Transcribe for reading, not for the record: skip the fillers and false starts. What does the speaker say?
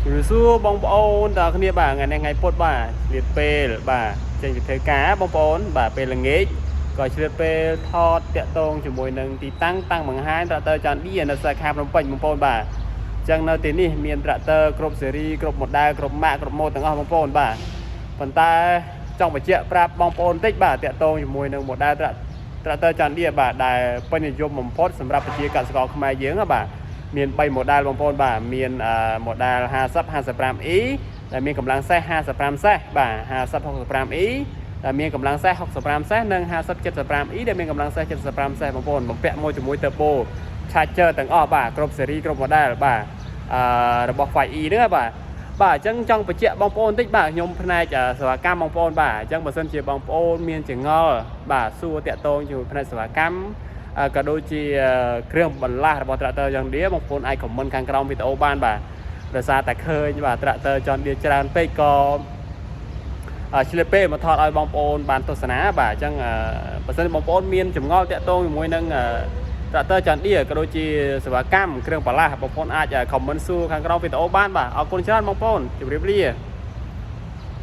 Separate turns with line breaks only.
ជំរាបសួរបងប្អូនទាំងអស់គ្នាបាទថ្ងៃនេះថ្ងៃពុធបាទឆ្លៀតពេលបាទចេញពីធ្វើការបងប្អូនបាទពេលល្ងាចក៏ឆ្លៀតពេលថតតាក់ទងជាមួយនឹងទីតាំងតាំងបង្ហាញត្រាក់ទ័រ John Deere នៅសាខាភ្នំពេញបងប្អូនបាទអញ្ចឹងនៅទីនេះមានត្រាក់ទ័រគ្រប់ស៊េរីគ្រប់ model គ្រប់ម៉ាកគ្រប់ម៉ូដទាំងអស់បងប្អូនបាទប៉ុន្តែចង់បញ្ជាក់ប្រាប់បងប្អូនតិចបាទតាក់ទងជាមួយនឹង model ត្រាក់ទ័រ John Deere បាទដែលពេញនិយមបំផុតសម្រាប់ប្រជាកសិករខ្មែរយើងណាបាទមាន3 model បងប្អូនបាទមាន model 50 55e ដែលមានកម្លាំងសេះ55សេះបាទ50 65e ដែលមានកម្លាំងសេះ65សេះនិង50 75e ដែលមានកម្លាំងសេះ75សេះបងប្អូនបំពាក់មួយជាមួយ turbo charger ទាំងអស់បាទគ្រប់ស៊េរីគ្រប់ model បាទរបស់ 5e ហ្នឹងណាបាទបាទអញ្ចឹងចង់បញ្ជាក់បងប្អូនតិចបាទខ្ញុំផ្នែកសេវាកម្មបងប្អូនបាទអញ្ចឹងបើសិនជាបងប្អូនមានចម្ងល់បាទសួរតាក់ទងជាមួយផ្នែកសេវាកម្មក៏ដូចជាគ្រឿងបន្លាស់របស់ tractor John Deere បងប្អូនអាច comment ខាងក្រោមវីដេអូបានបាទដោយសារតែឃើញបាទ tractor John Deere ច្រើនពេកក៏ឆ្លៀតពេលមកថតឲ្យបងប្អូនបានទស្សនាបាទអញ្ចឹងបើសិនជាបងប្អូនមានចម្ងល់តាក់ទងជាមួយនឹង tractor John Deere ក៏ដូចជាសេវាកម្មគ្រឿងបន្លាស់បងប្អូនអាច comment សួរខាងក្រោមវីដេអូបានបាទអរគុណច្រើនបងប្អូនជម្រាបលា។